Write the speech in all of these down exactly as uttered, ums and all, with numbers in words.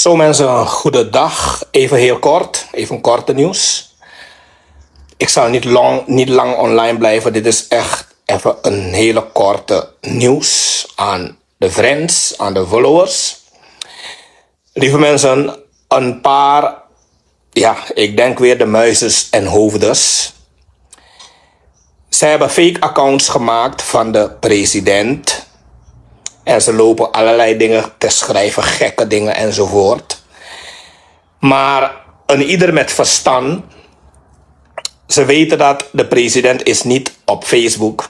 Zo mensen, goedendag. Even heel kort, even korte nieuws. Ik zal niet lang, niet lang online blijven. Dit is echt even een hele korte nieuws aan de friends, aan de followers. Lieve mensen, een paar, ja, ik denk weer de muizes en hoofdes. Ze hebben fake accounts gemaakt van de president. En ze lopen allerlei dingen te schrijven, gekke dingen enzovoort. Maar een ieder met verstand, ze weten dat de president is niet op Facebook.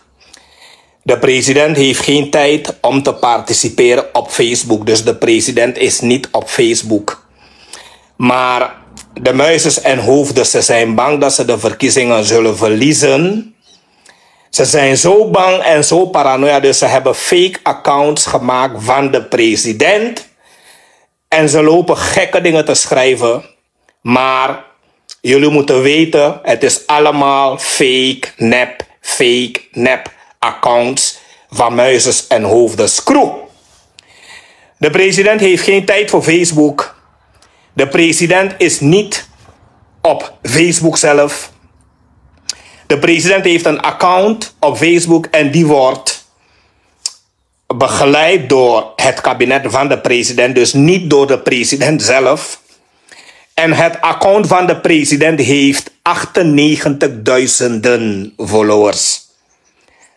De president heeft geen tijd om te participeren op Facebook. Dus de president is niet op Facebook. Maar de muizes en hoofden, ze zijn bang dat ze de verkiezingen zullen verliezen. Ze zijn zo bang en zo paranoia, dus ze hebben fake accounts gemaakt van de president. En ze lopen gekke dingen te schrijven. Maar jullie moeten weten, het is allemaal fake, nep, fake, nep accounts van muizes en hoofden. Screw. De president heeft geen tijd voor Facebook. De president is niet op Facebook zelf. De president heeft een account op Facebook en die wordt begeleid door het kabinet van de president, dus niet door de president zelf. En het account van de president heeft achtennegentigduizenden followers.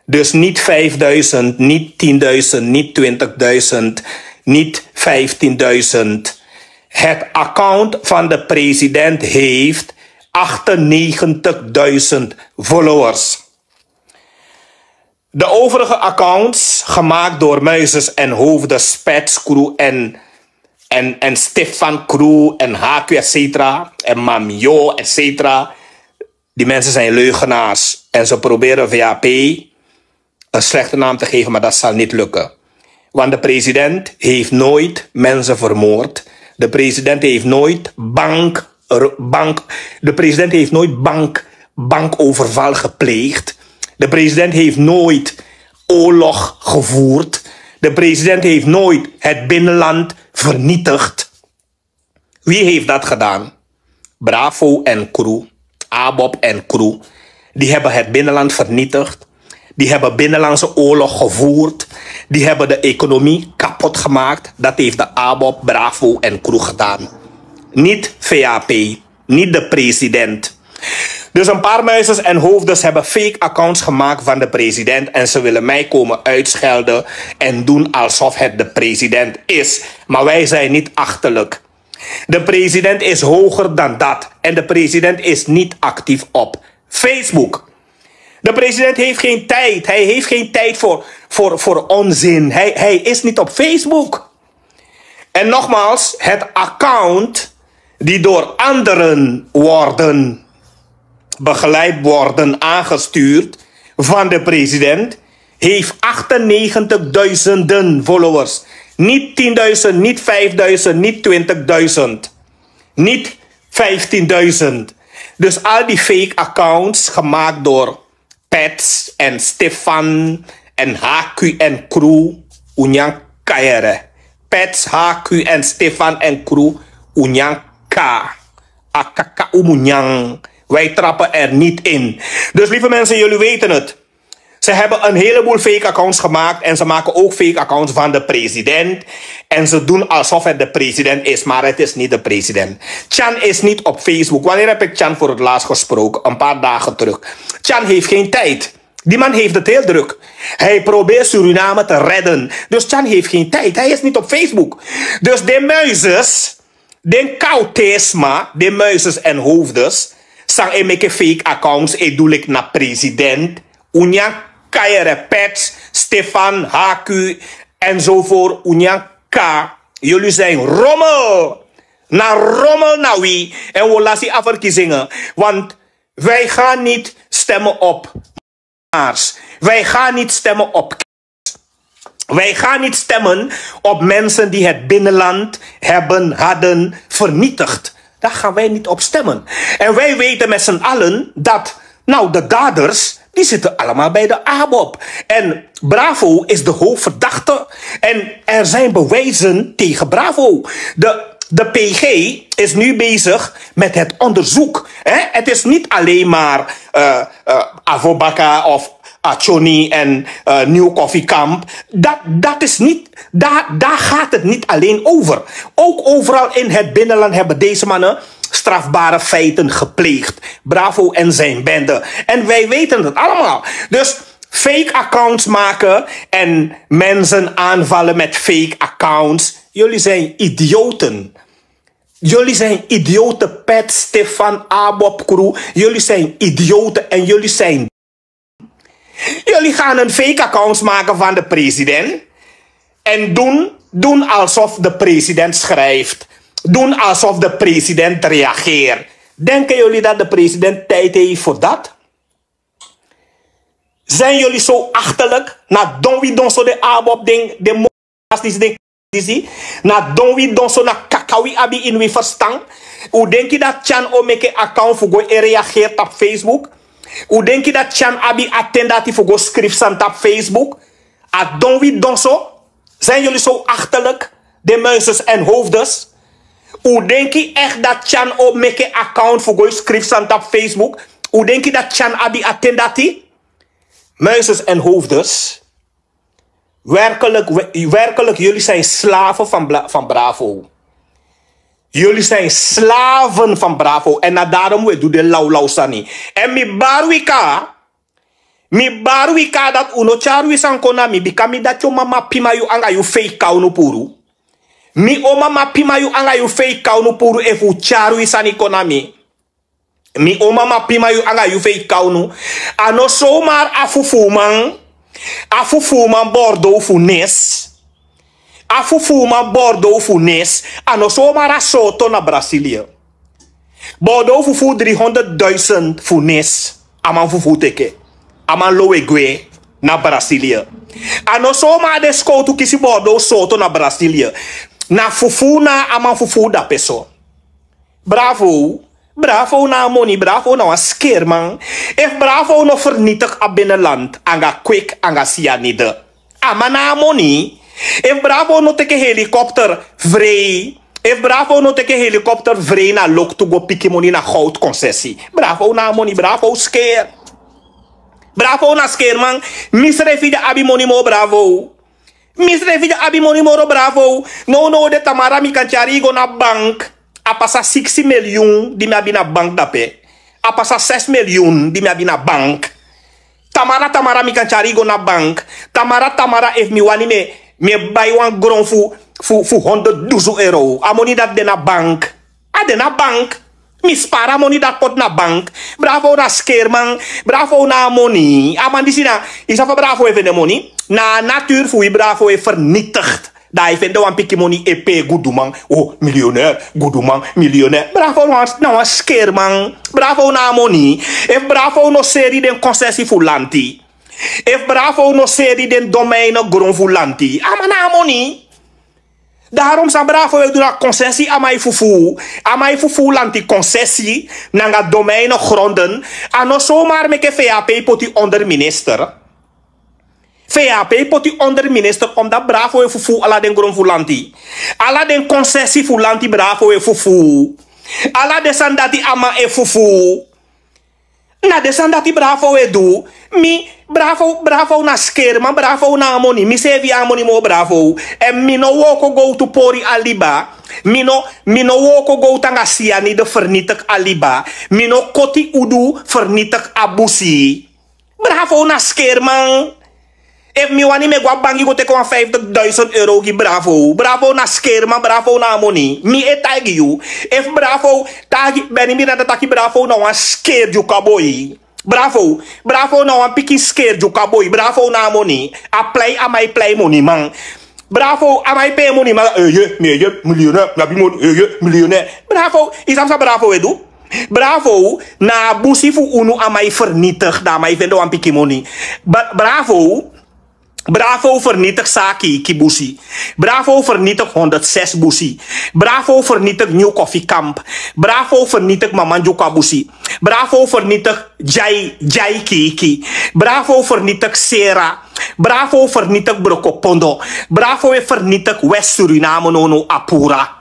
Dus niet vijfduizend, niet tienduizend, niet twintigduizend, niet vijftienduizend. Het account van de president heeft achtennegentigduizend followers. De overige accounts, gemaakt door Muizes en Hoofden, Spets Crew en, en, en Stefan Crew en H Q, et cetera, en Mamio, et cetera. Die mensen zijn leugenaars en ze proberen V A P een slechte naam te geven, maar dat zal niet lukken. Want de president heeft nooit mensen vermoord. De president heeft nooit bank, r- bank, de president heeft nooit bank, bankoverval gepleegd. De president heeft nooit oorlog gevoerd. De president heeft nooit het binnenland vernietigd. Wie heeft dat gedaan? Bravo en crew, Abob en crew, die hebben het binnenland vernietigd. Die hebben binnenlandse oorlog gevoerd. Die hebben de economie kapot gemaakt. Dat heeft de Abob, Bravo en crew gedaan. Niet V A P, niet de president. Dus een paar muizes en hoofdes hebben fake accounts gemaakt van de president en ze willen mij komen uitschelden en doen alsof het de president is. Maar wij zijn niet achterlijk. De president is hoger dan dat. En de president is niet actief op Facebook. De president heeft geen tijd. Hij heeft geen tijd voor, voor, voor onzin. Hij, hij is niet op Facebook. En nogmaals, het account die door anderen worden begeleid, worden aangestuurd van de president, heeft achtennegentigduizenden followers. Niet tienduizend, niet vijfduizend, niet twintigduizend, niet vijftienduizend. Dus al die fake accounts gemaakt door Pets en Stefan en H Q en crew, un nyan kayere. Pets, H Q en Stefan en crew, un nyan ka. Akaka umunyang. Wij trappen er niet in. Dus lieve mensen, jullie weten het. Ze hebben een heleboel fake accounts gemaakt en ze maken ook fake accounts van de president. En ze doen alsof het de president is, maar het is niet de president. Tjan is niet op Facebook. Wanneer heb ik Tjan voor het laatst gesproken? Een paar dagen terug. Tjan heeft geen tijd. Die man heeft het heel druk. Hij probeert Suriname te redden. Dus Tjan heeft geen tijd. Hij is niet op Facebook. Dus de muizes, den kautesma, de muizes en hoofdes, san e meke fake accounts, e doel ik na president. Unyan kayere Pets, Stefan, H Q, enzovoort. Unyan ka. Jullie zijn rommel. Na rommel na wi. En we laten afverkiezingen. Want wij gaan niet stemmen op. Wij gaan niet stemmen op. Wij gaan niet stemmen op mensen die het binnenland hebben, hadden vernietigd. Daar gaan wij niet op stemmen. En wij weten met z'n allen dat, nou, de daders, die zitten allemaal bij de ABOP. En Bravo is de hoofdverdachte. En er zijn bewijzen tegen Bravo. De De P G is nu bezig met het onderzoek. Hè? Het is niet alleen maar uh, uh, Avobaka of Achoni en uh, Nieuw Koffiekamp. Dat, dat is niet, daar, daar gaat het niet alleen over. Ook overal in het binnenland hebben deze mannen strafbare feiten gepleegd. Bravo en zijn bende. En wij weten het allemaal. Dus fake accounts maken en mensen aanvallen met fake accounts. Jullie zijn idioten. Jullie zijn idioten, Pet, Stefan, Abob, Kru. Jullie zijn idioten en jullie zijn. Jullie gaan een fake account maken van de president. En doen, doen alsof de president schrijft. Doen alsof de president reageert. Denken jullie dat de president tijd heeft voor dat? Zijn jullie zo achterlijk? Na don wi don so de Abob ding, de moslis ding, disi. Na don wi don so, na kaka wi abi in wi verstand. U denki dat Tjan o meke account fu go e reageert op Facebook? U denki dat Tjan abi attendati fu go schrijf san op Facebook? A don wi don so. Zijn jullie zo achterlijk, de muizes en hoofdes? U denki echt dat Tjan o meke account fu go schrijf san op Facebook? U denki dat Tjan abi attendati? Muizes en hoofdes. Werkelijk, werkelijk, jullie zijn slaven van, van Bravo. Jullie zijn slaven van Bravo. En na daarom we doen de lauw lauw sani. En mi barwika, mi barwika dat u no tyari wi san kon na mi, bika mi dati o mama pima yu anga yu fake account puru. Mi o mama pima yu anga yu fake account puru efu u tyari wi sani kon na mi. Mi o mama pima yu anga yu fake account. A no somar a fufuman. A fufuman Bordeaux fu nes. A fufuman Bordeaux fu nes. A no somar a soto na Brasilia. Bordeaux fufu dri honderd duizend fu nes. A man fufu teke. A man lowe gwe na Brasilia. A no somar de skowtu kisi Bordeaux soto na Brasilia. Na fufu na a man fufu dape so. Bravo. Bravo na a moni, Bravo na wan skerman. Efu Bravo no vernietig a binnenland anga kwik anga cyanide, a man na a moni. Efu Bravo no teke helikopter vrij, efu Bravo no teke helikopter vrij na loktu go piki moni na goudconcessie, Bravo na a moni, Bravo sker. Bravo na skerman. Mi srefi de abi moni mo Bravo. Mi srefi de abi moni moro Bravo. No no de tamara mi kan tyari go na bank. A pasa siksi miliyun di mi abi na bank dape. A pasa sesi miliyun di mi abi na bank. Tamara tamara mi kan tyari go na bank. Tamara tamara efu mi wani mi e bai wan gron fu fu fu honderd dusu euro. A moni dati de na bank. A de na bank. Mi spara moni dati poti na bank. Bravo na skerman. Bravo na a moni. A man disi na, yu sabi fa Bravo e fende moni? Na a natuur fu wi Bravo e vernietigd. Dan a e fende wan piki moni e pe guduman. O milionair, guduman, milionair. Bravo na wan skerman. Bravo na a moni. Efu Bravo no seri den concessie fu lanti, efu Bravo no seri den domeine gron fu lanti, a man na a moni. Daarom san Bravo e du na concessie a man e fufuu. A man e fufuu lanti concessie nanga domeine gronden. A no somar meke V A P poti onder minister. V A P poti onder minister omdat Bravo e fufuu ala den gron fu lanti. Ala den concessie fu lanti Bravo e fufuu. Ala den sani dati a man e fufuu. Na den sani dati Bravo e du. Mi Bravo, Bravo na skerman, Bravo na a moni. Mi seefi abi moni mo Bravo. Èn mi no wooko gowtu pori a liba. Mi no, mi no wooko gowtu anga cyanide vernietig a liba. Mi no koti udu vernietig a busi. Bravo na skerman. Efu mi wani mi e go a bangi go teki wan vijftig duizend euro gi Bravo. Bravo na skerman, Bravo na a moni. Mi e taigi yu. Efu Bravo taigi Benny Miranda taki Bravo na wan skerdyuku a boi. Bravo, Bravo na wan pikin skerdyuku a boi. Bravo na a moni. A plei a man e plei moniman. Bravo a man e pe moniman. Eye, mi eye, milionair, mi abi moni, eye, milionair. Bravo, yu sabi san Bravo e du? Bravo na a busi fu unu a man e vernietig, dan a man e fende wan pikin moni. Bravo. Bravo vernietig Saki Iki busi. Bravo vernietig honderd zes busi. Bravo vernietig Nieuw Koffiekamp. Bravo vernietig Maman Dyuka busi. Bravo vernietig Jai, Jai Kiki. Bravo vernietig Sera. Bravo vernietig Brokopondo. Bravo e vernietig West Suriname nono apura.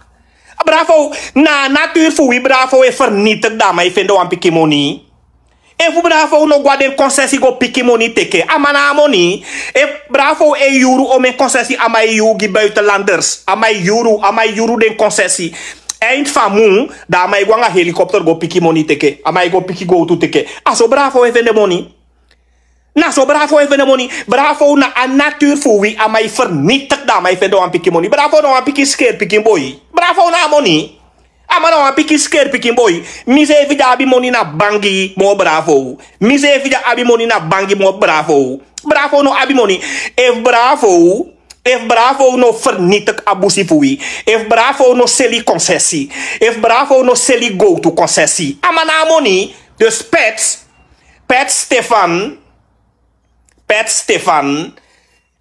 Bravo, na a natuur fu wi, bravo, e fernitik, dan a man e fende wan pikin moni. Efu bravo no go na den konsesi go piki moni teke, a man na a moni. Efu bravo e yuru omen konsesi a man e yuru gi buitenlanders, a man e yuru, a man e yuru den konsesi. Eind fu a mun, dan a man e go nanga helikopter go piki moni teke, a man e go piki gowtu teke. A so bravo e fende moni. Na so bravo e fende moni. Bravo na a natuur fu wi, a man e fernitik, dan a man e fende wan pikin moni. Bravo na wan pikin skeri pikin boi. Bravo na a moni. A man na wan pikin skeri pikin boi. Mi seefi di abi moni na bangi, moo bravo. Mi seefi di abi moni na bangi, moo bravo. Bravo no abi moni. Efu bravo, efu bravo no fernitik a busi fu wi, efu bravo no seli konsesi, efu bravo no seli gowtu konsesi, a man na a moni. Dus Pet, Pet Stefan, Pet Stefan,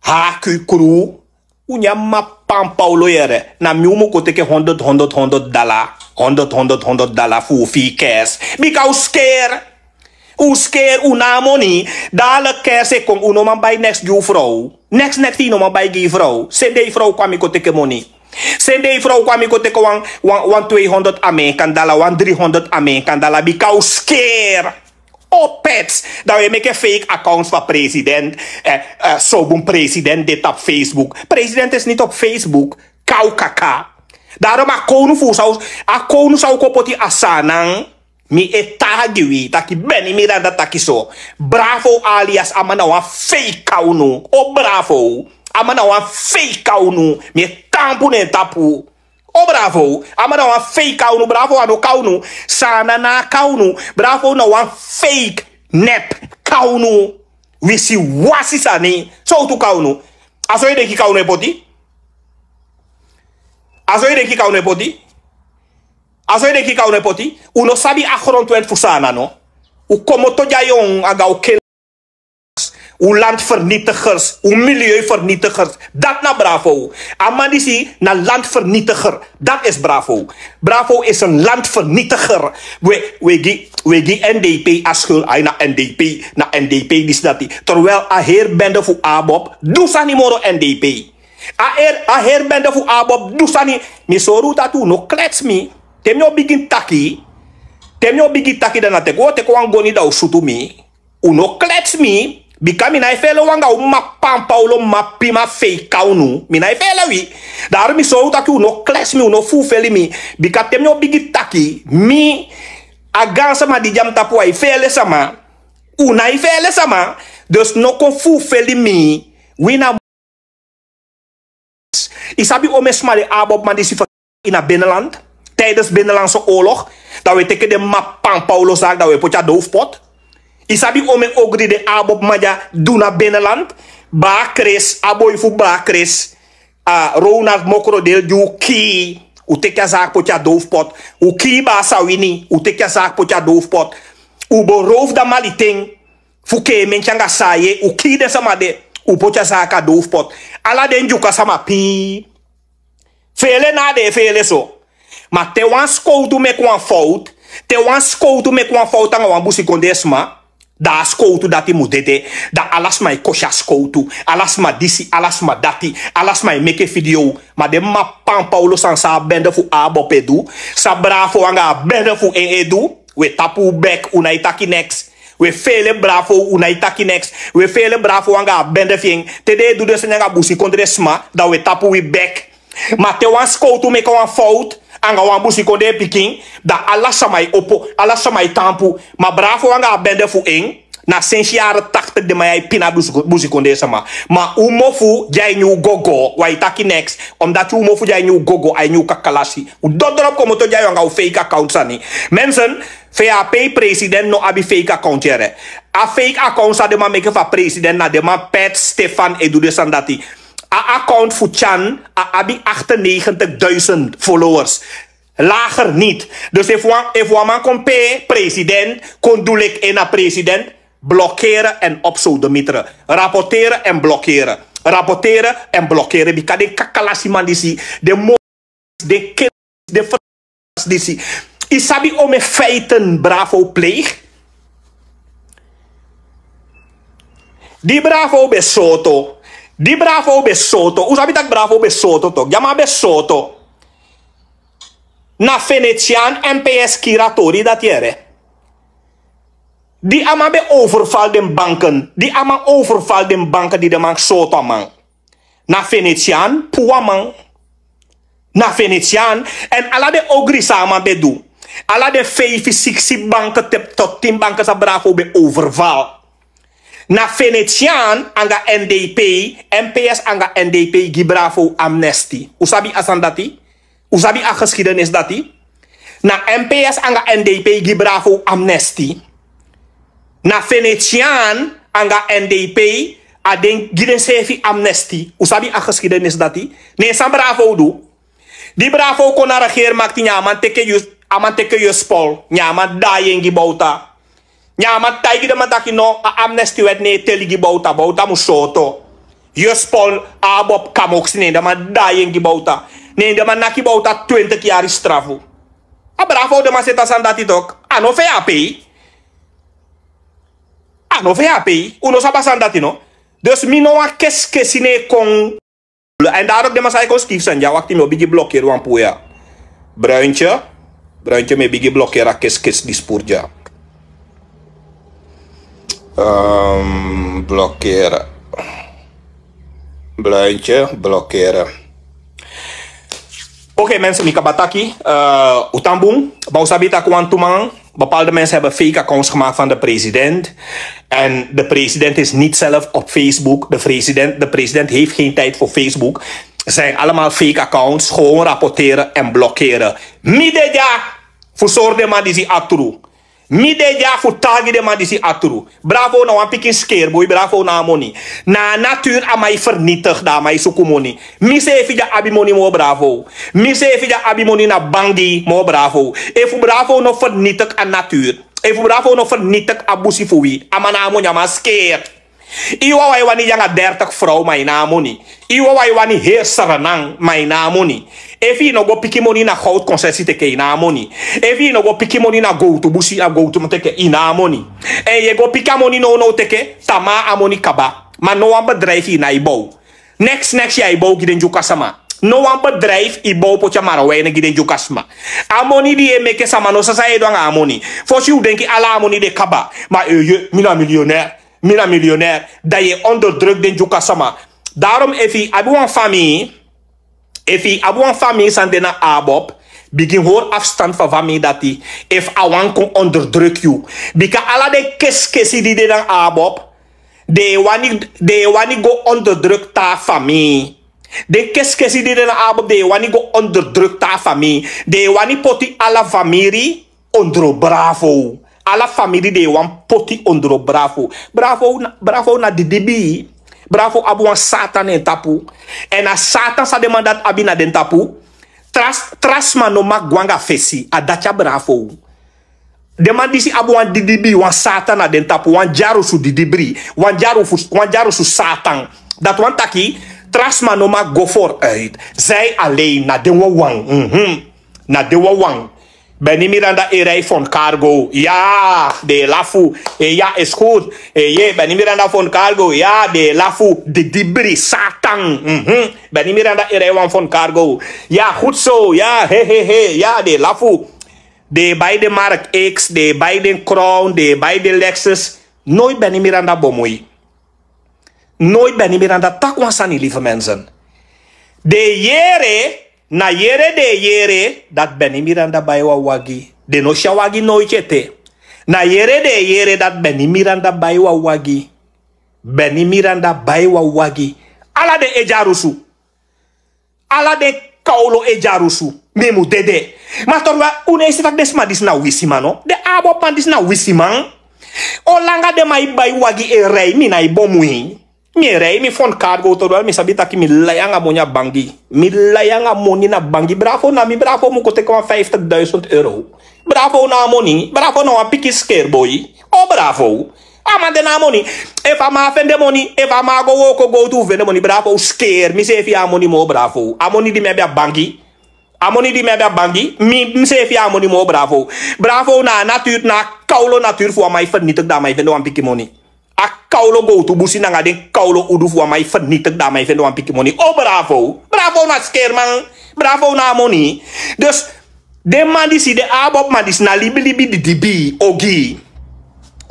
Hakukru, un nyan mama Pan Paulo yere. Na mi un mu kon teke honderd, honderd, honderd dala. Honderd, honderd, honderd dala fu un fii kers. Bika un skeri. Un skeri, un no abi moni. Dala kers e kon, un no man bai neks gi un frow. Neks, neks di yu no man bai gi yu frow. Sende yu frow kon a mi kon teke moni. Sende yu frow kon a mi kon teke wan, wan, wan tweehonderd Amerikan dala, wan driehonderd Amerikan dala. Bika un skeri. O Pet, dan wi e meke fake accounts fu a president. Eh, eh, sobun president de tapu Facebook. President is niet op Facebook. Kau kaka. Daarom a kownu fu un sa, a kownu sa un kon poti a Saanan. Mi e taigi wi taki Benny Miranda taki so. Bravo alias a man na wan fake kownu. O Bravo. A man na wan fake kownu. Mi e tampu na en tapu. O Bravo, a man na wan fake kownu. Bravo a no kownu. Saanan na a kownu. Bravo na wan fake nep kownu. Wisiwasi sani. Sowtu kownu? A so yu denki kownu e poti? A so yu denki kownu e poti? A so yu denki kownu e poti? Un no sabi a grondwet fu Saanan no? Un komoto dya yon anga un kel Un landvernietigers, un milieuvernietigers. Dat na Bravo. A man disi na landvernietiger. Dat is Bravo. Bravo is een landvernietiger. We, we gi, we gi N D P a schuld. Ai na N D P, na N D P disi dati. Terwijl a heri bende fu ABOP du sani moro N D P. A heri, a heri bende fu ABOP du sani. Mi sori un taki un no klets mi. Te mi o bigin taki. Te mi o bigin taki dan na teki, o teki wan goni dan un sutu mi. Un no klets mi, bika mi nai fele wan anga un mama Pan Paulo, mama Pima fake kownu. Mi nai fele wi. Daarom mi sori un taki un no klets mi, un no fufeli mi. Bika te mi o bigin taki, mi, a gaan sama di de a mi tapu, ai fele sama. Un nai fele sama. Dus no kon fufeli mi. Wi na Yu sabi omeni sma den ABOP man disi fu ini a binnenland? Tijdens Binnenlandse Oorlog, dan we teki den mama Pan Paulo zaak, dan we poti a doofpot. Yu sabi omeni ogri den ABOP man dya du na binnenland? Baa Chris, a boi fu Baa Chris, a Ronald Mokrodeel di un kii, un teki a zaak poti a doofpot. Un kii Baa Sawini, un teki a zaak poti a doofpot. Un beroof dan Maliten fu Keemintye anga Saaye, un kii den sama de, un poti a zaak a doofpot. Ala den Dyuka sama pii. Fele na den e fele so. Ma te wan skowtu meki wan fowtu, te wan skowtu meki wan fowtu anga wan busikondee sma, dan a skowtu dati mu dede. Dan ala sma e kosi a skowtu. Ala sma disi, ala sma dati, ala sma e meki video. Ma den mama Pan Paulo sani san a bende fu ABOP e du, san Bravo anga a bende fu en e du, we tapu un bek, un nai taki neks. We fele Bravo, un nai taki neks. We fele Bravo anga a bende fi en. Te den e du den sani anga busikondee sma, dan we tapu wi bek. Ma te wan skowtu meki wan fowtu anga wan busikondee pikin, dan ala sama e opo, ala sama e tampu. Ma Bravo anga a bende fu en, na sensi yari taktik den man ya e pina busi-, busikondee sama. Ma un mofu de a ini un gogo, wi nai taki neks. Omdat un mofu de a ini un gogo, a ini un kakalasi. Un dodropu komoto dya yu anga un fake account sani. Mensen, VHP president no abi fake account yere. A fake account san den man meki fu a president, na den man Pet Stefan e du den sani dati. A account fu Tyan, a abi achtennegentigduizend followers. Lager niet. Dus efu wan, efu wan man kon pe president, kon du leki en na president, blokkeren en opsodemieteren. Rapporteren en blokkeren. Rapporteren en blokkeren. Bika den kakalasi man disi, den mo-, den ke-, den fr-, disi. Yu sabi omeni feiten Bravo pleeg? Di Bravo ben sooto. Di Bravo ben sooto. Un sabi taki Bravo ben sooto toch. Dya man ben sooto. Na Venetian, M P S kiri a tori dati yere. Di a man ben overval den banken, di a man overval den banken, di den man soto a man. Na Venetian puu a man. Na Venetian. Èn ala den ogri san a man ben du, ala den feifi siksi banken, te- tot tin banken san Bravo ben overval. Na Venetian anga N D P, M P S anga N D P gi Bravo amnesty. Un sabi a sani dati? Un sabi a geskidenis dati? Na M P S anga N D P gi Bravo amnesty. Na Venetian anga N D P a den gi denseefi amnesty. Un sabi a geskidenis dati? Ne san Bravo du? Di Bravo kon na regeermakti, ne a man teke yu, a man teke yu spol, ne a man daai en gi Bouta. Ne a man taigi den man taki no, a amnestiwet ne e teli gi Bouta, Bouta mu soto. Yu spol, a ABOP kamoksi, ne den man daai en gi Bouta. Ne den man naki Bouta twintig yari strafu. A Bravo den man seti a sani dati tok. A no fe a pei. A no fe a pei. Un no sabi a sani dati no. Dus mi no wan keskesi ne kon. En daarom den man san e kon skifi sani dya, wakti, mi o bigin blokeri wan puu ya. Bruintje, Bruintje, mi e bigin blokeri a keskesi disi puru dya. Ehm, blokeren. Bruintje, blokeren. Oké, mensen, mi kaba taki, eh, un tan bun, ma un sabi taki wantu man, bepaalde mensen hebben fake accounts gemaakt van de president. En de president is niet zelf op Facebook. De president, de president heeft geen tijd voor Facebook. Zijn allemaal fake accounts. Gewoon rapporteren en blokkeren. Mi de dya fu sori den man disi a tru. Mi de dya fu taigi den man disi a tru. Bravo na wan pikin skeerboi, Bravo na a moni. Na a natuur a man e vernietig, dan a man e suku moni. Mi seefi di abi moni moo Bravo. Mi seefi di abi moni na bangi moo Bravo. Efu Bravo no vernietig a natuur, efu Bravo no vernietig a busi fu wi, a man na a moni, a man skeer. Yu wawan e wani de anga dertig vrouw, ma yu na a moni. Yu wawan e wani heri Sranan, ma yu na a moni. Efu yu no go piki moni na gowtu konsesi teke, yu na a moni. Efu yu no go piki moni na gowtu busi, na gowtu teke, yu na a moni. Èn yu e go piki a moni nownow teke, tamaa a moni kaba. Ma no wan bedrijf yu nái bow. Neks neks yu e bow gi den Dyuka sama. No wan bedrijf yu bow poti a Marowijne gi den Dyuka sama. A moni di yu e meke, sama no sa san yu e du anga a moni. Fosi yu denki ala a moni de kaba. Ma eh, mi na miljonair. Mi na miljonair. Dan yu e onderdruk den Dyuka sama. Daarom efu yu abi wan famii, efu yu abi wan famii san de na ABOP, bigin hori afstand fu a famii dati. Efu a wani kon onderdruk yu. Bika ala den keskesi di de na ABOP, den e wani, den e wani go onderdruk taa famii. Den keskesi di de na ABOP, den e wani go onderdruk taa famii. Den e wani poti ala famiri ondro Bravo. Ala famiri den e wani poti ondro Bravo. Bravo na, Bravo na didibii. Bravo abi wan Satan na en tapu. Èn a Satan san den man dati abi na den tapu, tra, tra sma no mag go anga fesi. A dati a Bravo. Den man disi abi wan didibii, wan Satan na den tapu, wan dyarusu didibri, wan dyarusu, wan dyarusu Satan. Dati wani taki, tra sma no mag go vooruit. Zij alleen, na den wawan. Mhm. Na den wawan. Benny Miranda e rij Fon Cargo. Ya, den e lafu. Eh, ya, is goed. Eh, ye, Benny Miranda Fon Cargo. Ya, den e lafu. Didibri, Satan. Mhm. Benny Miranda e rij wan Fon Cargo. Ya, goed zo. Ya, he, he, he. Ya, den e lafu. Den e bai den Mark X, den e bai den Crown, den e bai den Lexus. Noiti Benny Miranda bemui. Noiti Benny Miranda taki wan sani, lieve mensen. Den e yere, na yere den e yere dati Benny Miranda bai wan wagi. Den no si a wagi noiti ete. Na yere den e yere dati Benny Miranda bai wan wagi. Benny Miranda bai wan wagi. Ala den e dyarusu. Ala den kawlo e dyarusu. Mi mu dede. Ma tori wan, un no e si taki den sma disi na wisiman, no? Den ABOP man disi na wisiman. Olanga den man e bai wagi, e rij, mi nái bemui. Mi e rij mi Fon Cargo, tori wan, mi sabi taki mi lai anga moni a bangi. Mi lai anga moni na bangi. Bravo na mi, Bravo mu kon teke wan vijftigduizend euro. Bravo na a moni. Bravo na wan pikin skeerboi. O Bravo. A man de na a moni. Efu a man fende moni, efu a man go wooko gowtu fu fende moni, Bravo skeer. Mi seefi a moni moo Bravo. A moni di mi abi a bangi. A moni di mi abi a bangi. Mi, mi seefi a moni moo Bravo. Bravo na a natuur, na a kawlo natuur fu a man e vernietig, dan a man e fende wan pikin moni. A kawlo gowtu busi nanga den kawlo udu fu a man e vernietig, dan a man e fende wan pikin moni. O Bravo. Bravo na skeerman. Bravo na a moni. Dus Den man disi, den abob man disi na libilibi didibi ogii.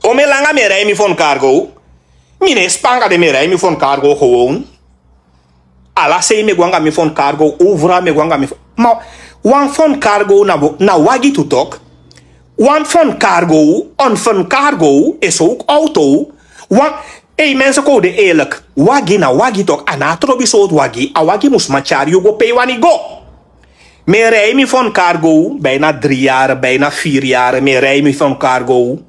O mi e langa mi e rei mi fon kargo. Mi no e span anga den, mi e rei mi fon kargo gewoon. Ala sei mi e go anga mi fon kargo, overal mi e go anga mi fon. Ma wan fon kargo na, na wagi tu tok. Wan fon kargo, on fon kargo, is ook auto. Wan, ei, mensen, kon u de eerlijk. Wagi na wagi tok, a no trobi sowtu wagi. A wagi mus man tyari yu go pe yu wani go. Mi e rei mi fon kargo, bijna drie jaar, bijna vier jaar, mi e rei mi fon kargo.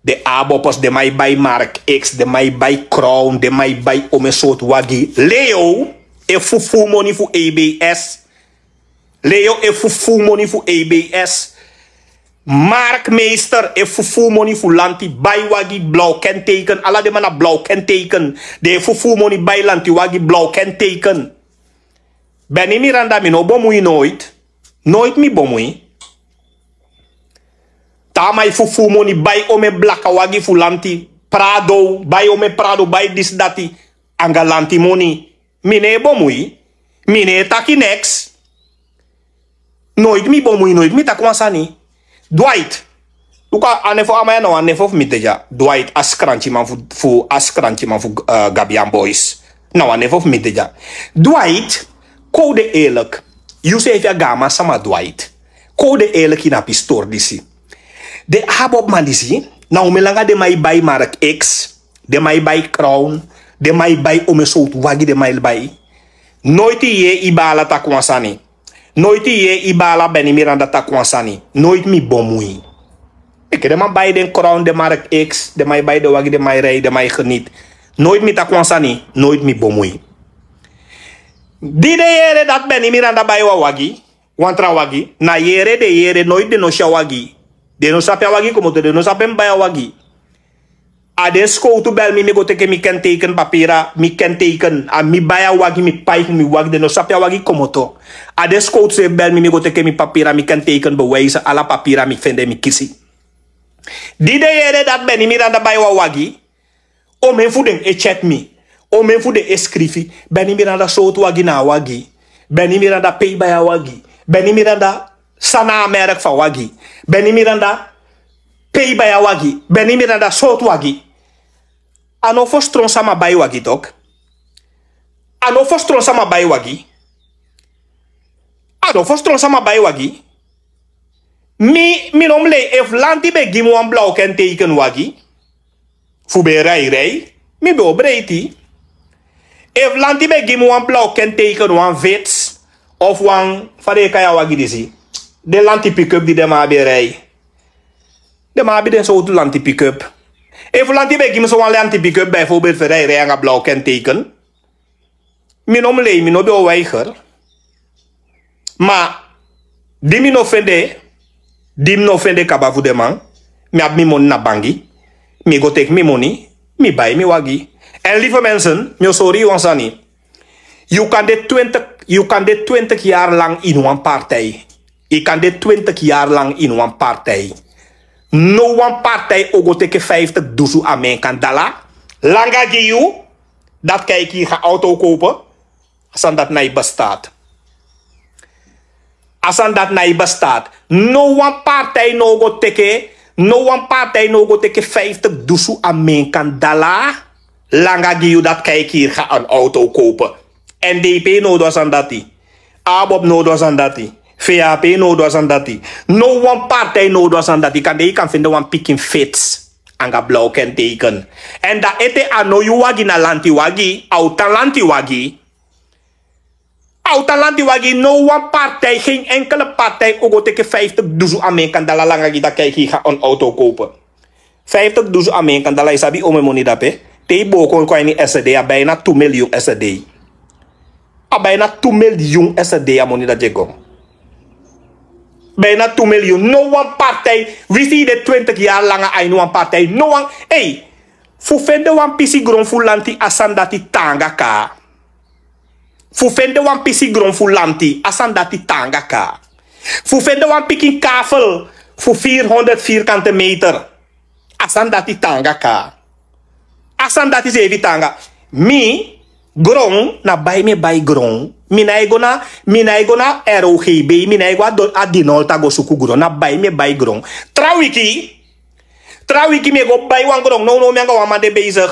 Den aboppers, den man e bai Mark X, den man e bai Crown, den man e bai omen sowtu wagi. Leo e fufuu moni fu E B S. Leo e fufuu moni fu E B S. Markmeester e fufuu moni fu lanti, bai wagi, blauw kenteken. Ala den man na blauw kenteken. Den e fufuu moni bai lanti wagi, blauw kenteken. Benny Miranda, mi no bemui nooit. Nooit mi bemui. Te a man e fufuu moni, bai omen blaka wagi fu lanti, Prado, bai omen Prado, bai disi dati, anga lanti moni. Mi no e bemui. Mi no e taki neks. Nooit mi bemui, nooit mi taki wan sani. Dwight. Luku, a nefo a man ya na wan nefo fu mi de dya. Dwight, a skrantiman fu, fu, a skrantiman fu, eh, Gabian Boys. Na wan nefo fu mi de dya. Dwight, kon u de eerlijk. Yu seefi a gaanman sama, Dwight. Kon u de eerlijk ini a pistori disi. Den abob man disi, na omen langa den man e bai Mark X, den man e bai Crown, den man e bai omen sowtu wagi, den man e bai. Nooit yu yee Ibala taki wan sani. Nooit yu yee Ibala, Benny Miranda taki wan sani. Nooit mi bemui. Meke den man bai den Crown, den Mark X, den man e bai den wagi, den man e rei, den man e geniet. Nooit mi taki wan sani, nooit mi bemui. Di den yere dati Benny Miranda bai wan wagi, wan tra wagi, na yere den yere, nooit den no si a wagi. Den no sabi a wagi komoto, den no sabi mi bai a wagi. A den skowtu bel mi, mi go teke mi kenteken papira, mi kenteken, a mi bai a wagi, mi pai fu mi wagi, den no sabi a wagi komoto. A den skowtu seefi bel mi, mi go teke mi papira, mi kenteken, bewijzen, ala papira mi fende, mi kisi. Di den yere dati Benny Miranda bai wan wagi, omen fu den e tyeki mi. Omen fu den e skrifi: Benny Miranda, sowtu wagi na a wagi? Benny Miranda, pe yu bai a wagi? Benny Miranda, san na a merk fu a wagi? Benny Miranda, pe yu bai a wagi? Benny Miranda, sowtu wagi? A no fu stron sama bai wagi tok. A no fu stron sama bai wagi. A no fu stron sama bai wagi. Mi, mi no mus lei, efu lanti ben gi mi wan blauw kenteken wagi fu ben rei rei, mi ben o breiti. Efu lanti ben gi mi wan blauw kenteken, wan Vitz, of wan, fa den e kai a wagi disi, den lanti pick-up di den man abi e rei. Den man abi den sowtu lanti pick-up. Efu lanti ben gi mi so wan lanti pick-up, bijvoorbeeld, fu rei rei anga blauw kenteken, mi no mus lei, mi no ben o weiger. Ma di mi no fende, di mi no fende kaba fu den man, mi abi mi moni na bangi, mi go teki mi moni, mi bai mi wagi. En lieve mensen, mi o sori yu wan sani. Yu kan de twintig, yu kan de twintig jaar lang in wan partij. Yu kan de twintig jaar lang in wan partij. No wan partij o go teke vijftig dusu Amerikan dala langa gi yu, dati kan yu kiri gaan auto kopen. A sani dati no e bestaat. A sani dati no e bestaat. No wan partij no o go teke, no wan partij no o go teke vijftig dusu Amerikan dala langa gi yu, dati kan yu kiri gaan auto kopen. N D P no o du a sani dati. ABOP no o du a sani dati. V A P no o du a sani dati. No wan partij no o du a sani dati. Kande yu kan fende wan pikin Vitz anga blauw kenteken. En dan ete a no yu wagi, na lanti wagi, a o tan lanti wagi. A o tan lanti wagi. No wan partij, geen enkele partij o go teke vijftig dusu Amerikan dala langa gi, dati kan yu kiri gaan auto kopen. Vijftig dusu Amerikan dala, yu sabi omeni moni dape? Te yu booko kon a ini S D, a bijna tu miljoen S D. A bijna tu miljoen S D a moni dati e go. Bijna tu miljoen. No wan partij, winsi yu de twintig jaar langa a ini wan partij. No wan, ei, fu fende wan pisi gron fu lanti, a sani dati taanga kaa. Fu fende wan pisi gron fu lanti, a sani dati taanga kaa. Fu fende wan pikin kavel fu vierhonderd vierkante meter, a sani dati taanga kaa. A sani dati seefi taanga. Mi, Gron, na bai mi e bai gron. Mi na e go na, mi na e go na R O G B, mi na e go a do-, a Dinolta go suku gron. Na bai mi e bai gron. Tra wiki, tra wiki mi e go bai wan gron. No, no, mi anga wan man de bezig.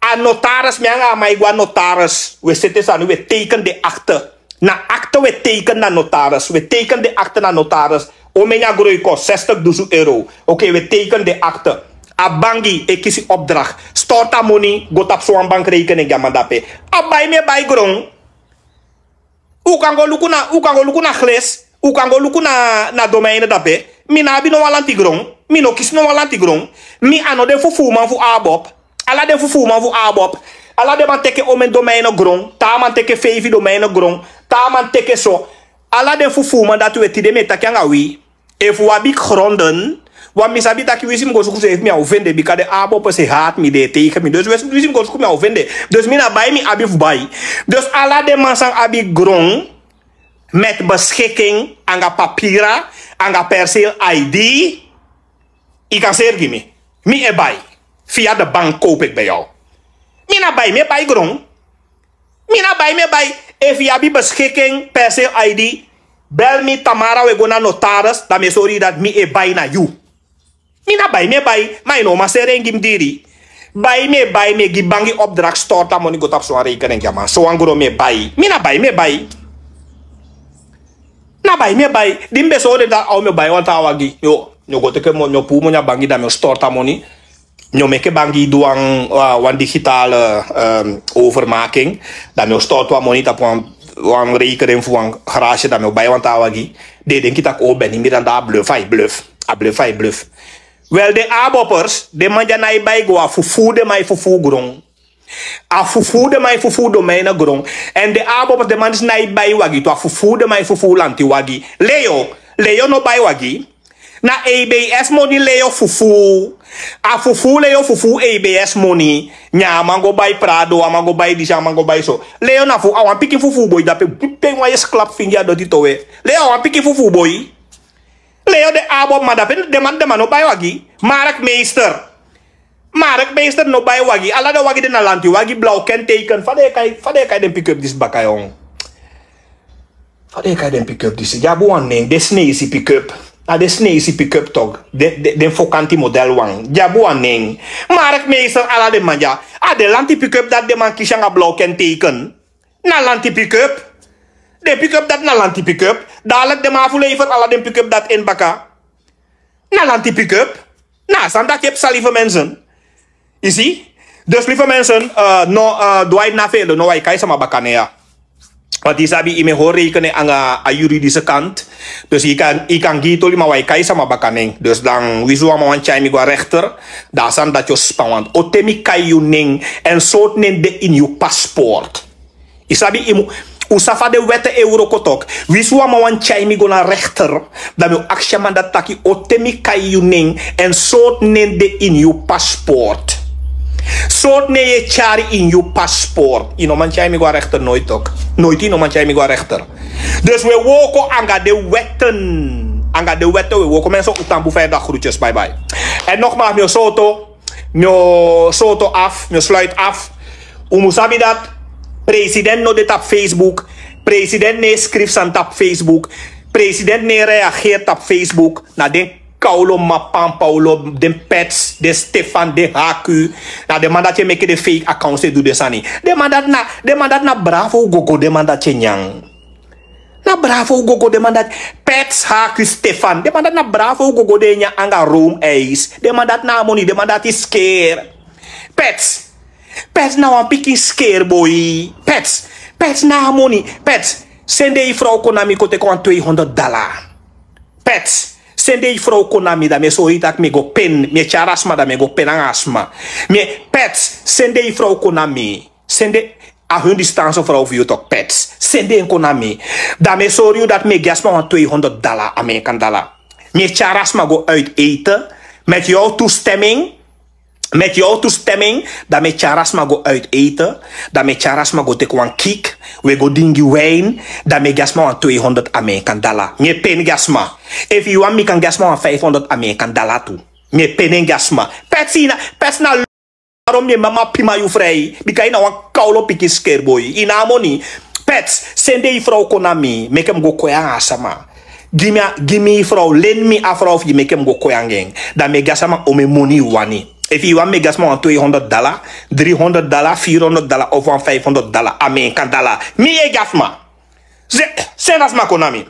A notaris, mi anga a man e go a notaris. We sete sani, we teken de akte. Na akte we teken na notaris. We teken de akte na notaris. O meni a gron e kosi, zestig dusun euro. Oké, we teken de akte. A bangi e kisi opdracht. Stort a moni, go tapu so wan bankrekening gi a man dape. A bai mi e bai gron. U kan go luku na, u kan go luku na Gles, u kan go luku na, na domein dape. Mi no abi no wan lanti gron, mi no kisi no wan lanti gron. Mi a no den fufuuman fu ABOP. Ala den fufuuman fu ABOP. Ala den man teke omen domein gron, taa man teke feifi domein gron, taa man teke so. Ala den fufuuman dati, we, tide mi e taki anga wi. Efu wi abi gronden, want mi sabi taki winsi mi go suku, seefi mi o fende, bika den ABOPers e hati mi, den e tegen mi. Dus winsi, winsi mi go suku, mi o fende. Dus mi na bai mi abi fu bai. Dus ala den man san abi gron met beschikking anga papira, anga perceel I D, yu kan seri gi mi. Mi e bai. Via de bank koop ik bij jou. Mi na bai mi e bai gron. Mi na bai mi e bai. Efu yu abi beschikking, perceel I D, bel mi, tamara we go na notaris, dan mi e sori yu dati mi e bai na yu. Mi na bai mi e bai, ma yu no man seri en gi mi diri. Bai mi e bai, mi e gi bangi opdracht, stort a moni go tapu so wan rekening gi a man. So wan gron mi e bai. Mi na bai mi e bai. Na bai mi e bai. Di mi ben sori en dati, a o mi o bai wan taa wagi. Yo, mi o go teke mo-, mi o puu moni a bangi, dan mi o stort a moni. Mi o meke bangi du wan, ah, wan digitale, ehm, overmaking. Dan mi o stort wan moni tapu wan, wan rekening fu wan garage, dan mi o bai wan taa wagi. Den e denki taki o Benny Miranda a bluf, a e bluf. A bluf, a e bluf. Wel, den ABOPers, den man dya no e bai gron, a fufuu den man e fufuu gron. A fufuu den man e fufuu domein gron. Èn den ABOPers, den man disi no e bai wagi tu, a fufuu den man e fufuu lanti wagi. Leo, Leo no bai wagi. Na A B S moni Leo fufuu. A fufuu Leo fufuu A B S moni. Nyan, a man go bai Prado, a man go bai disi, a man go bai so. Leo na fu, a wan pikin fufuu boi, dape, pe wan e sklap fingi a doti towe. Leo a wan pikin fufuu boi. Leo, den ABOP man dape, den man, den man no bai wagi. Marktmeester. Marktmeester no bai wagi. Ala den wagi de na lanti wagi, blauw kenteken. Fa den e kai, fa den e kai den pick-up disi baka, yongu? Fa den e kai den pick-up disi? Dya abi wan nen, den Sneisi pick-up. Na den Sneisi pick-up toch. Den, den, den fokanti model wan. Dya abi wan nen. Marktmeester, ala den man dya. A den lanti pick-up dati den man kisi anga blauw kenteken. Na lanti pick-up. Den pick-up dati na lanti pick-up. Dadelijk den man fu lever ala den pick-up dati ini baka. Na lanti pick-up. Na a sani dati e psa, lieve mensen. Yu si? Dus, lieve mensen, eh, no, eh, dwai na fele, no, wi e kai sama baka nen ya. Want yu sabi, yu mu e hori rekening anga a juridische kant. Dus yu kan, yu kan gi yu toli, ma wi e kai sama baka nen. Dus dan, winsi wan man wani tyai mi go a rechter, dan a sani dati o span, want o te mi kai yu nen, èn sortu nen de ini yu paspoort. Yu sabi, yu mu, un sabi fa den wet e wroko toch. Winsi wan man wani tyai mi go na rechter, dan mi o aksi a man dati taki, o te mi kai yu nen, èn sortu nen de ini yu paspoort. Sortu nen yu e tyari ini yu paspoort. Yu no man tyai mi go a rechter, noiti toch. Noiti yu no man tyai mi go a rechter. Dus wi e wroko anga den wetten. Anga den wetten wi e wroko. Mensen, un tampu fa yu e du, groetjes, bye bye. En nogmaals, mi o sowtu, mi o sowtu af, mi o sluit af. Un mu sabi dati president no de tapu Facebook. President no e skrifi sani tapu Facebook. President no e reageri tapu Facebook. Na den Kawlo, Mapan, Paulo, den Pets, den Stefan, den Haku. Na den man dati e meke den fake accounts e du den sani. Den man dati na, den man dati na Bravo gogo, den man dati e nyan. Na Bravo gogo den man dati. Pets, Haku, Stefan. Den man dati na Bravo gogo den e nyan anga roomijs. Den man dati na a moni, den man dati skeer. Pets. Pets na wan pikin skeer boi. Pets. Pets na a moni. Pets. Sende yu frow kon na mi kon teki wan tweehonderd dala. Pets. Sende yu frow kon na mi, dan mi e sori yu taki mi e go pen. Mi e tyari a sma, dan mi e go pen anga a sma. Mi e, Pets. Sende yu frow kon na mi. Sende a hun distance vrouw fu yu toch, Pets. Sende en kon na mi. Dan mi e sori yu dati mi e gi a sma wan tweehonderd dala, Amerikan dala. Mi e tyari a sma go uit eten. Met jouw toestemming. Met jouw toestemming. Dan mi e tyari a sma go uit eten. Dan mi e tyari a sma go teki wan kik. We go dingi wijn. Dan mi e gi a sma wan tweehonderd Amerikan dala. Mi e pen gi a sma. Efu yu wani mi kan gi a sma wan vijfhonderd Amerikan dala tu. Mi e pen en gi a sma. Pets na, Pets na Daarom mi e mama pima yu frei, bika yu na wan kawlo pikin skerboi. Yu na a moni. Pets, sende yu frow kon na mi, meke mi go kon yu anga a sama. Gi mi a, gi mi yu frow, leni mi a frow fu yu, meke mi go kon yu anga en. Dan mi e gi a sama omeni moni yu wani. Efu yu wani mi e gi a sama wan twee honderd dala, drie honderd dala, vier honderd dala of wan vijf honderd dala, Ameekan dala. Mi e gi a sama. Se-, sende a sama kon na mi.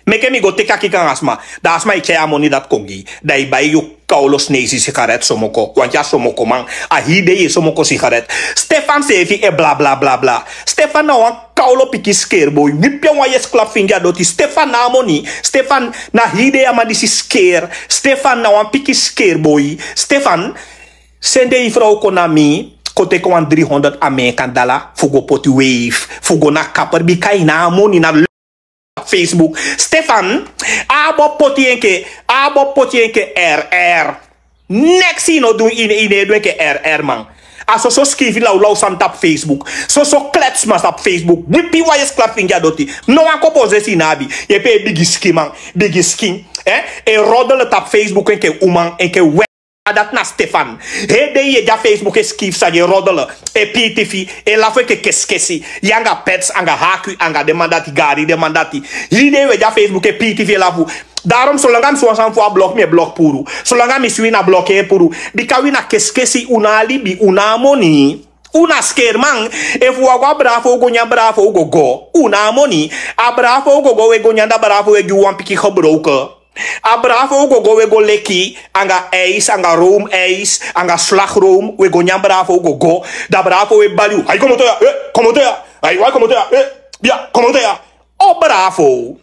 Meke mi go teki a kiki anga a sama. Dan a sama e tyai a moni dati kon gi yu. Dan yu bai yu kawlo Sneisi sigaret somoko. Wanti a somokoman. A hii dei yu e somoko sigaret. Stefan seefi e bla bla bla bla. Stefan na wan kawlo pikin skerboi. Wipi en wan yesi klapu fingi a doti. Stefan na a moni. Stefan na hii dei a man disi sker. Stefan na wan pikin skerboi. Stefan, sende yu frow kon na mi. Kon teki wan drie honderd Ameekan dala fu go poti weef. Fu go na kaper, bika yu na a moni na Facebook. Stefan, a bo poti enke, a bo poti enke R R. Neks yu no du, yu no e du enke R R man. A soso skifi lawlaw sani tapu Facebook. Soso kletsma tapu Facebook. Wipi wan yesi klapu fingi a doti. No wan kopo zesi yu no abi. Yu e pee bigi skin man. Bigi skin. Eh? E roddel tapu Facebook enke uman, enke we- A dati na Stefan. Hii dei yu e de a Facebook e skifi sani, e roddel, e pii tifi, e lafu enke keskesi. Yu anga Pets, anga Haku, anga den man dati, Gari, den man dati. Hii dei yu e de a Facebook e pii tifi, e lafu. Daarom solanga mi si wan sani fu a blok, mi e blok puru. Solanga mi si wi na blok e puru. Bika wi na keskesi, un no abi libi, un no abi moni. Un na skerman. Efu wi a go a Bravo, un go nyan Bravo, un go go. Un no abi moni. A Bravo un go go, wi e go nyan, dan Bravo e gi wan pikin gebroken. A Bravo un go go, wi e go leki anga ijs, anga roomijs, anga slagroom, wi e go nyan Bravo un go go. Dan Bravo e bali yu. Ai, komoto ya, eh, komoto ya. Ai, wai, komoto ya, eh, ya, komoto ya. O Bravo.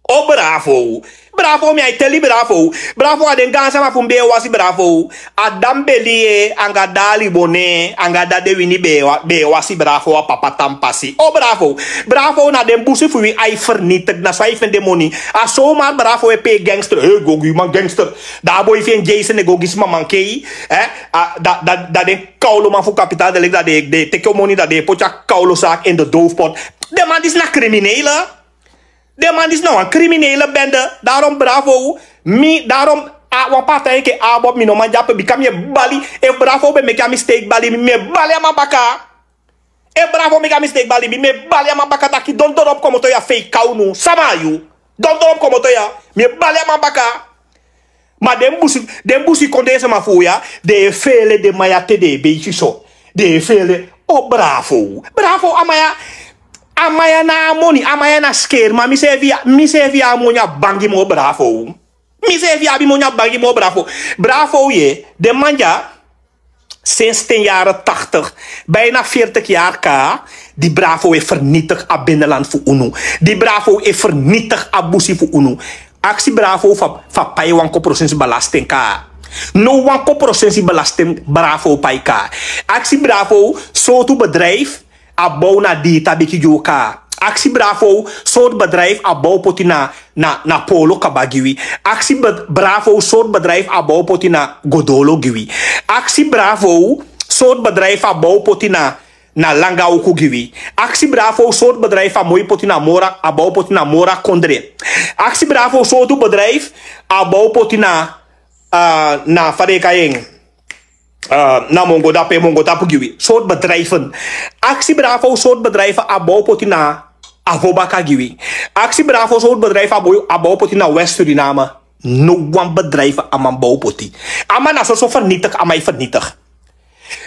O Bravo. Bravo, mi e teli Bravo. Bravo, a den gaansama fu mi be e wasi Bravo. A Dambeli anga Dali Bone, anga Dade Wini be e wa-, be e wasi Bravo, a papa tan pasi. O Bravo. Bravo, na den busi fu wi ai vernietig, na so ai fende moni. A zomaar Bravo e pee gangster. Hey, go gi man gangster. Dan a boi fi en Jason e go gi sma mankei. Eh? A, dan, dan, dan den kawloman fu kapitaal de leki, dan den, den teki moni, dan den poti a kawlo zaak in de doofpot. Den man disi na criminele. Den man disi na wan criminele bende. Daarom Bravo, mi, daarom a wan partij enke ABOP mi no man de ape, bika mi e bali. Efu Bravo ben meki a mistake bali mi, mi e bali a man baka. Efu Bravo meki a mistake bali mi, mi e bali a man baka taki: Don Dorobu, komoto ya, fake kawnu. Sama na yu? Don Dorobu, komoto ya. Mi e bali a man baka. Ma den busi, den busikondee sama fu un ya, den e feele den man ya te den e beiti so. Den e feele. O Bravo. Bravo, a man ya, a man ya no abi moni, a man ya na skerman. Miseefi ya, miseefi ya abi moni a bangi moo Bravo. Miseefi ya abi moni a bangi moo Bravo. Bravo ye, den man ya, sinds ten jaren tachtig, bijna veertig jaar ka, di Bravo e vernietig a binnenland fu unu. Di Bravo e vernietig a busi fu unu. Aksi Bravo fa, fa pai wan koprosensi belasting ka. No wan koprosensi belasting Bravo pai ka. Aksi Bravo sortu bedrijf a bow na dii tabiki gi wi ka. Aksi Bravo sortu bedrijf a bow poti na, na, na polo kaba gi wi. Aksi be-, Bravo sortu bedrijf a bow poti na godolo gi wi. Aksi Bravo sortu bedrijf a bow poti na, na langa uku gi wi. Aksi Bravo sortu bedrijf a moi poti na mora, a bow poti na mora kondre. Aksi Bravo sortu bedrijf a bow poti na, ah, na fa den e kai en, ah, na mongo dape, mongo tapu gi wi. Sortu bedrijven. Aksi Bravo sortu bedrijf a bow poti na Avobaka gi wi. Aksi Bravo sortu bedrijf a bow, a bow poti na West Suriname. No wan bedrijf a man bow poti. A man na soso vernietig, a man e vernietig.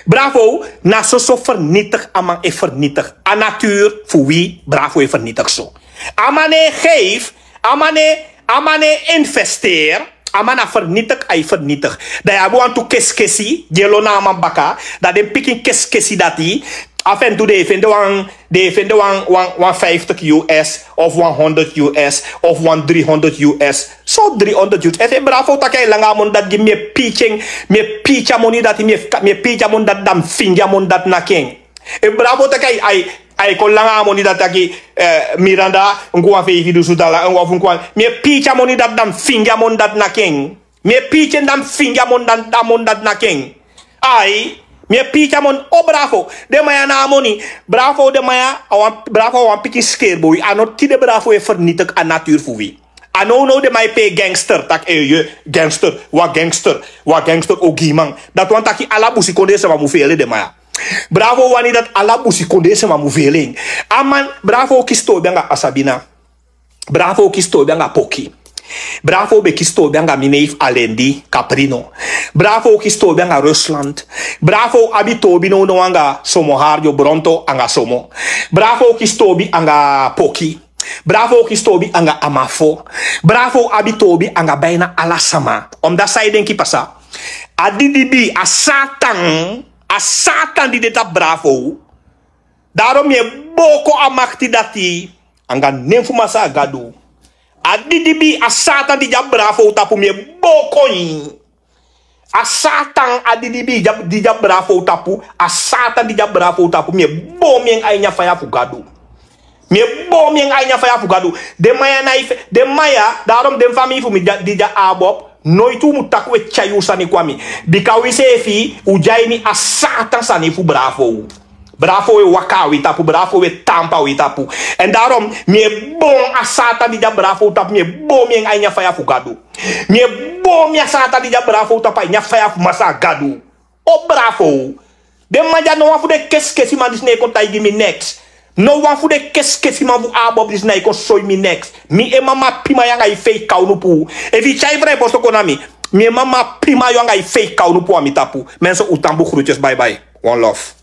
Bravo, na soso vernietig a man e vernietig. A natuur fu wi, Bravo e vernietig so. A man no e geef, a man no e, a man no e investeer, a man na vernietig, ai vernietig. Dan yu abi wantu keskesi, di e lon na a man baka, dan den pikin keskesi dati, a feni tu den e fende wan, den e fende wan, wan, wan vijftig U S, of wan honderd U S, of wan driehonderd U S. So driehonderd U S. Efu Bravo taki ai langa a moni dati gi mi, mi e piiti en, mi e piiti a moni dati, mi e, mi e piiti a moni dati, dan mi fingi a moni dati naki en. Efu Bravo taki ai, ai, ai kon langa a moni dati taki, eh, Miranda, un kon wan feifi dusu dala, un wan fu un kon wan, mi e piiti a moni dati, dan mi fingi a moni dati naki en. Mi e piiti en, dan mi fingi a moni dati, a moni dati naki en. Ai, mi e piiti a moni, o Bravo. Den man ya no abi moni. Bravo, den man ya, a wan, Bravo a wan pikin skerboi. A no tide Bravo e vernietig a natuur fu wi. A nownow den man e pee gangster, taki, eh, ye, gangster, wan gangster, wan gangster, ogiman. Dati wani taki ala busikondee sama mu feele den man ya. Bravo wani dati ala busikondee sama mu feele en. A man, Bravo kisi toobi anga Asabina. Bravo kisi toobi anga Poki. Bravo be kisi toobi anga mi neef Alendi Caprino. Bravo kisi toobi anga Rusland. Bravo abi toobi nownow anga Somo Harjo Bronto anga Somo. Bravo kisi toobi anga Poki. Bravo kisi toobi anga Amafo. Bravo abi toobi anga bijna ala sama. Omdat san e denki pasa. A didibi, a Satan, a Satan di de tapu Bravo. Daarom mi e booko a makti dati anga nen fu Masaa Gadu. A didibi, a Satan di de tapu Bravo tapu, mi e booko en. A Satan a didibi di de tapu Bravo tapu, a Satan di de tapu Bravo tapu, mi e boon en a ini a faya fu Gadu. Mi e boon en a ini a faya fu Gadu. Den man ya na i fe, den man ya, daarom den famii fu mi di de a ABOP, noiti un mu taki un e tyai un sani kon na mi. Bika wi seefi, un de a ini a Satan sani fu Bravo. Bravo e waka na wi tapu, Bravo e tampu na wi tapu. En daarom, mi e boon a Satan di de tapu Bravo tapu, mi e boon en a ini a faya fu Gadu. Mi e boon a Satan di de tapu Bravo tapu a ini a faya fu Masaa Gadu. O Bravo. Den man dya, no wan fu den keskesiman disi no e kon taigi mi neks. No wan fu den keskesiman fu ABOP disi no e kon soi mi neks. Mi e mama pima yu anga yu fake kawnu puu. Efu yu tyai Vrijbosko kon na mi, mi e mama pima yu anga yu fake kawnu puu na mi tapu. Mensen, un tan bun, groetjes, bye bye. One love.